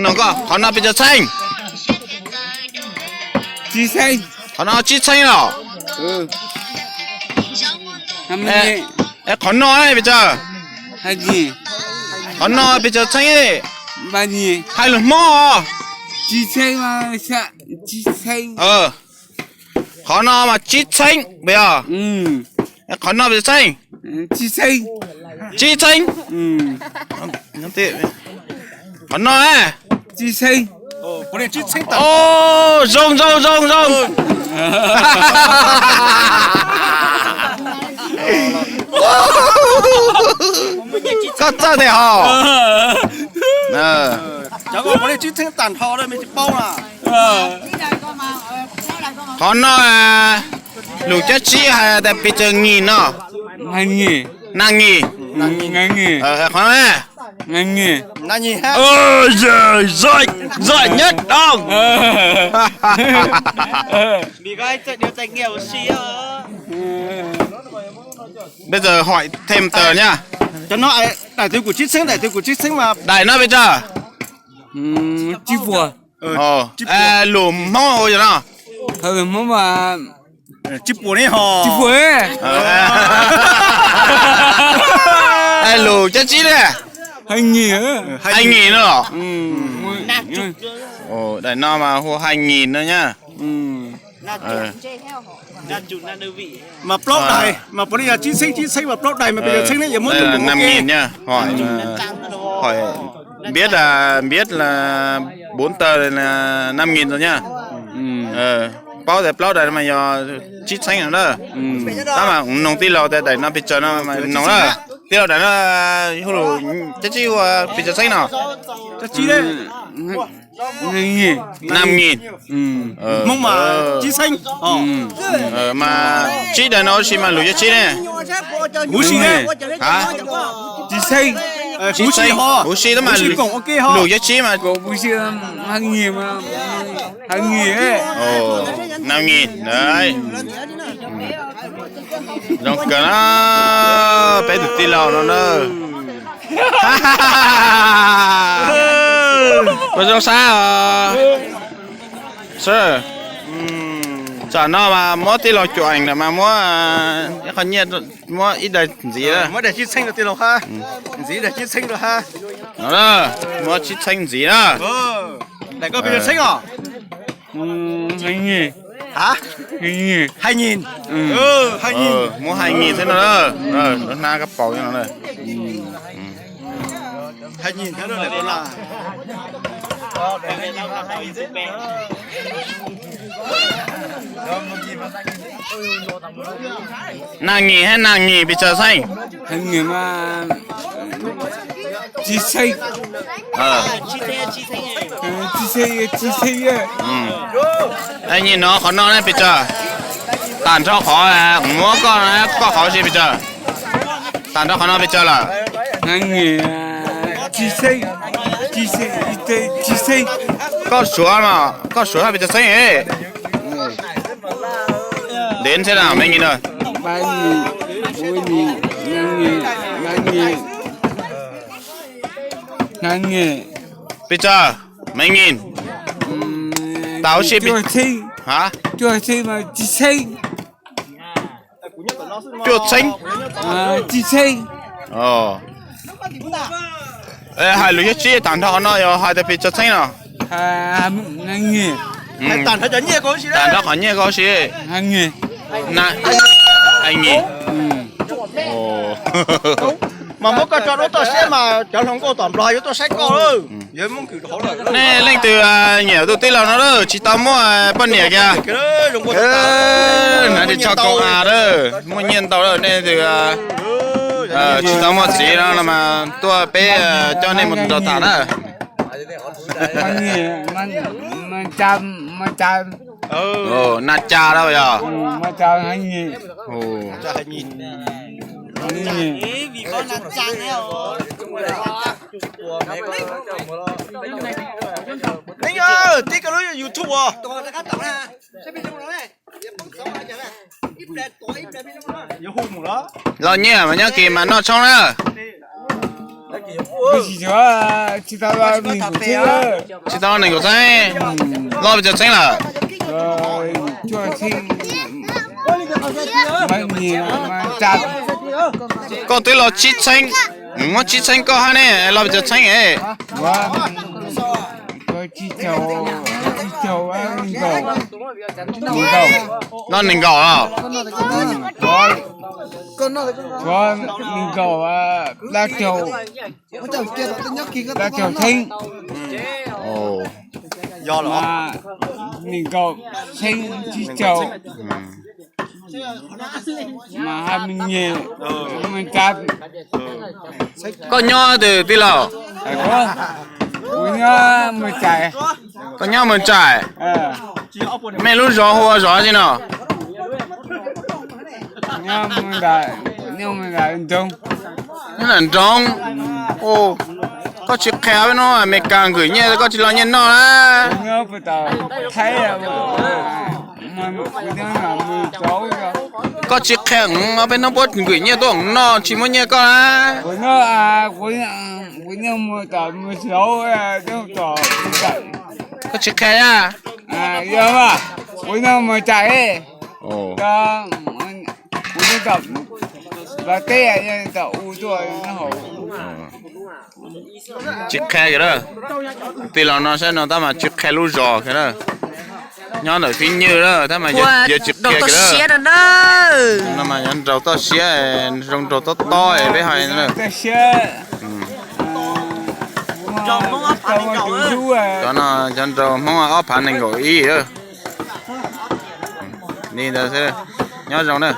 Nyob, qhov no pes tsawg txheej? Qhov no tsib txheej los? Qhov no pes tsawg? Qhov no pes tsawg txheej? Hais lus Hmoob os. Qhov no mas tsib txheej puas yog? Qhov no pes tsawg txheej? Tsib txheej. Qhov no? Zoo zoo zoo zoo. Koj txawj tes hos. Qhov no lus Cab Tsib hais tias pes tsawg nyis no? Naj nyis. Qhov no? Zoj nyob doo. Peb txawm hỏi thêm tờ nha. Daim twg kuj tsib txheej, daim twg kuj tsib txheej mas. Daim no pes tsawg? Lus Hmoob ua yog no. Tsib puas ne ho. Lus Cab Tsib ne? Hai nghìn no los? Daim no mas hu hai nghìn no nyab. Mas plaub daim mas puav leej yog tsib txheej, tsib txheej mas plaub daim mas pes tsawg txheej ne? Năm nghìn nha. Hỏi, hỏi biết là, biết là bốn tờ là năm nghìn rồi nha. Paub tias plaub daim mas yog tsib txheej no na. Tab mas noog tij laug tias daim no pes tsawg no mas noog na. Tij laug, daim no hu lus Cab Tsib ua pes tsawg txheej no? Năm nghìn. Hmoob mas tsib daim no huv si mas lus Cab Tsib ne? Huv si ne? Tsib txheej. Huv si tab mas lus Cab Tsib mas. Năm nghìn. Zoo kawg na, peb tus tij laug no na. Ua zoo sab os. Tsam no mas muab tij laug cuam ees lawm mas muab ib qho nyiaj, muab ib daim ntxiv. Muab daim tsib txheej rau tij laug hab. Ntxiv daim tsib txheej rau hab. No, muab tsib txheej ntxiv na. Daim koj pes tsawg txheej os? Hai nghìn. Muab hai nghìn xwb no. Lov hnab kab paus no. Năm nghìn hab năm nghìn pes tsawg txheej? Tsib txheej. Nyij no qhov no ne pes tsawg? Tag nrho qhov muab koj, koj qhov si pes tsawg? Tag nrho qhov no pes tsawg lawm? Koj suav mas, koj suav pes tsawg txheej? Đếm xem nào, mấy nghìn rồi. Pes tsawg? Mấy nghìn. Tau si pes, hả? Cuaj txheej. Hais lus Cab Tsib tag nrho qhov no yog hais tias pes tsawg txheej no? Tag nrho qhov nyiaj koj si. Mas muab koj tso duab toj siab mas cov hluas nkauj tom Nplog yuav tuaj saib koj. Nej leej twg nyiam tus tij laug no lawm tsis tau muaj poj niam kiag, hnav ris tsho koom as lawm, muaj nyiaj ntau lawm, nej leej twg tsis tau muaj txiv no los mas tuaj peb coj nej mus nrog tham na. Na ca lawm yog. Tib koj lub YouTube os. Loj nyiaj mas nyob kis mas noj tshoob na. Tsis tau nees nkaum txheeb, loj pes tsawg txheeb lawm? Koj twb los tsib txheeb, muab tsib txheeb koj hab ne, loj pes tsawg txheeb es? Loj nees nkaum los? Nees nkaum, plaub caug txheeb. Nees nkaum txheeb tsib caug. Mas ha me nyem, koj nyob twg tij laug? Kuv nyob Mws Tsaim. Koj nyob Mws Tsaim? Mej lub zos hu ua zos tsi no? Nyob nram nroog. Koj tsis qhia peb hnub Amelikas nkwm nyiaj koj tsis los nyiaj noj na? Koj tsis qhia peb hnub puab nkwm nyiaj tuaj noj tsis muab nyiaj koj na? Koj tsis qhia a? Kuv nyob Mws Tsaim. Kuv nyob tom Los Teb, tom u tuaj. Tsis qhia kiag lawm. Tij laug no saib no tab mas tsis qhia lub zos kiag lawm. Nyob ntawm Fib Nywj lawm tab mas yuav tsis qhia kiag lawm. No mas nyob nraug toj siab, zoo nraug tob tob es peb hais na. Cov no cov nraug Hmoob ob phav nees nkaum ib. Li ntawd xwb, nyob zoo na.